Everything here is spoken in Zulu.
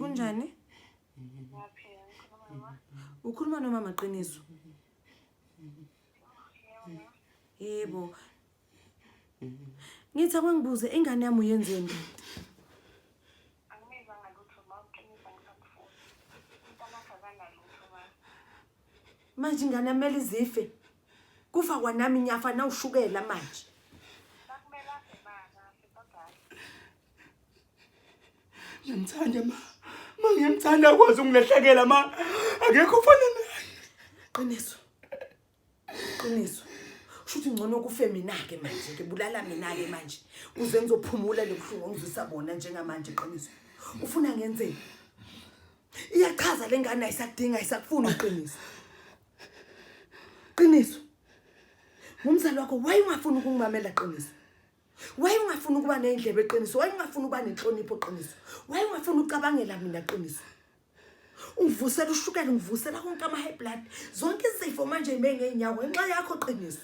Kunjani? Ngiyaphila, ngikhuluma noma? Ukhuluma nomama Qiniso. Yebo. Ngithi akwengibuze ingane yami uyenzeni kanti? Angimezanga lutho ma uqinisa ngisakufuna. Umntanakho akanalutho ma. Manje ingane yami kumele izife. Kufa kwanami ngiyafa nawushukela manje. Bakumele afe ma, akafe kodwa Ngiyamthanda ma. Ma ngiyamthanda akwazi ungilahlekela ma. Akekho ofana naye. Qiniso. Qiniso. Shuthi ngcono kufe mina ke manje ke bulala mina ke manje. Kuze ngizophumula lobuhlungu ongizwisa bona njengamanje qiniso. Ufuna ngenzeni? Iyachaza lengane ayisakudinga ayisakufuni uqiniso. Qiniso. Ngumzali wakho why ungafuni ukungimamela qiniso? Why ungafuni ukuba nendlebe qiniso? Why ungafuni ukuba nenhlonipho qiniso? Why ungafuni ukucabangela mina qiniso? Ungivusela ushukela, ungivusela konke ama high blood. Zonke izifo manje ime ngeenyawo ngenxa yakho qiniso.